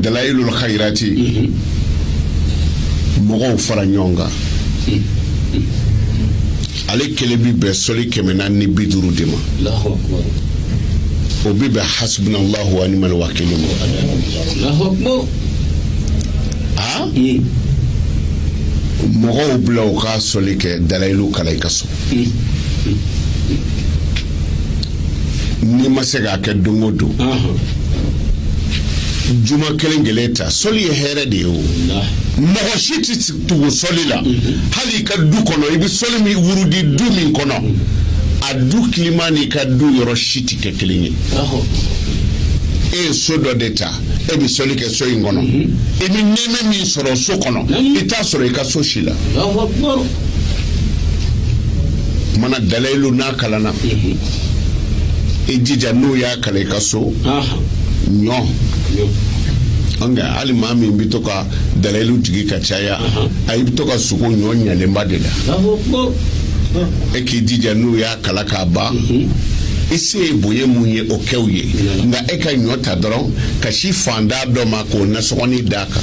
Dalayilul khayirati, mɔgɔw fara ɲɔgɔn kan, ale kelen bi bɛn sɔli 450 de ma. O bi bɛn hasbunallahu wa ni'mal wakili ma. A mɔgɔw bila u ka sɔli kɛ, dalayilu kalan i ka so. N'i ma se k'a kɛ don o don, juma kelen kelen ta. Sɔli ye hɛrɛ de ye. O mɔgɔ si tɛ tugu sɔli la. Hali i ka du kɔnɔ, i bɛ sɔli min wurudi du min kɔnɔ, a du climat n'i ka du yɔrɔ si tɛ kɛ kelen ye. E ye so dɔ de ta, e bɛ sɔli kɛ so in kɔnɔ, i bɛ nɛɛmɛ min sɔrɔ so kɔnɔ, i t'a sɔrɔ i ka so si la. Mana dalayilu n'a kalanna, i jija n'u y'a kalan i ka so, ɲɔ. Nka hali maa min bɛ to ka dalayilu jigin ka caya, a i bɛ to ka sogo ɲɔ ɲalenba de la. E k'i jija, n'u y'a kalan k'a ban, i se ye bonya mun ye, o kɛ u ye. Nka e ka ɲɔ ta dɔrɔn ka si fanda dɔ ma k'o nasɔngɔni d'a kan,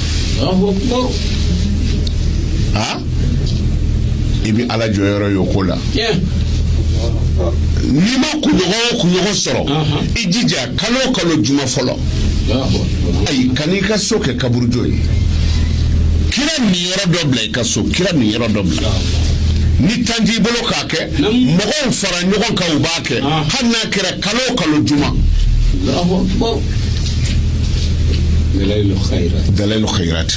a i bɛ Ala jɔyɔrɔ ye o ko la. N'i ma kunɲɔgɔn o kunɲɔgɔn sɔrɔ, i jija kalo o kalo juma fɔlɔ. Ayi, kan'i ka so kɛ kaburujo ye. Kira niyɔrɔ dɔ bila i ka so, kira niyɔrɔ dɔ bila. Ni tan t'i bolo k'a kɛ, mɔgɔw fara ɲɔgɔn kan, u b'a kɛ, hali n'a kɛra kalo o kalo juma. Dalayilu khayirati.